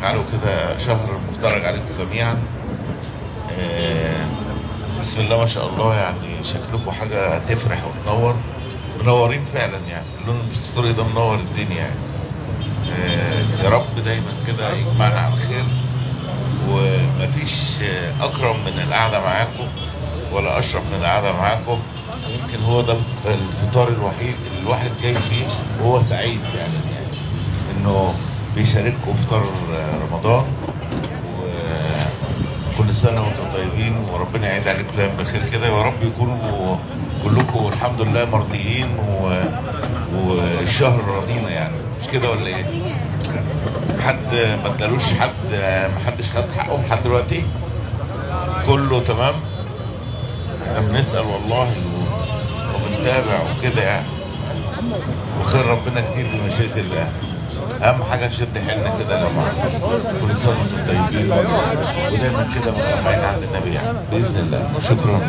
يجعله كده شهر مفترج عليكم جميعا. آه، بسم الله ما شاء الله، يعني شكلكم حاجة تفرح وتنور، منورين فعلا يعني، اللون البسطوري ده منور الدنيا يعني. يا رب دايما كده يجمعنا على خير، ومفيش أكرم من القعدة معاكم ولا أشرف من القعدة معاكم. يمكن هو ده الفطار الوحيد اللي الواحد جاي فيه وهو سعيد فعلا، يعني إنه بيشارككم فطار رمضان. وكل سنة وانتم طيبين، وربنا يعيد عليكم الايام بخير كده، ويا رب يكونوا كلكم الحمد لله مرضيين والشهر راضينا يعني، مش كده ولا ايه؟ حد ما ادالوش، حد ما حدش خد حقه لحد دلوقتي؟ كله تمام؟ احنا بنسأل والله وبنتابع وكده يعني، وخير ربنا كتير بمشيئة الله. اهم حاجة نشد حيلنا كده يا جماعة. كل سنة وانتم طيبين، ودايما كده متجمعين عند النبي يعني باذن الله. شكرا.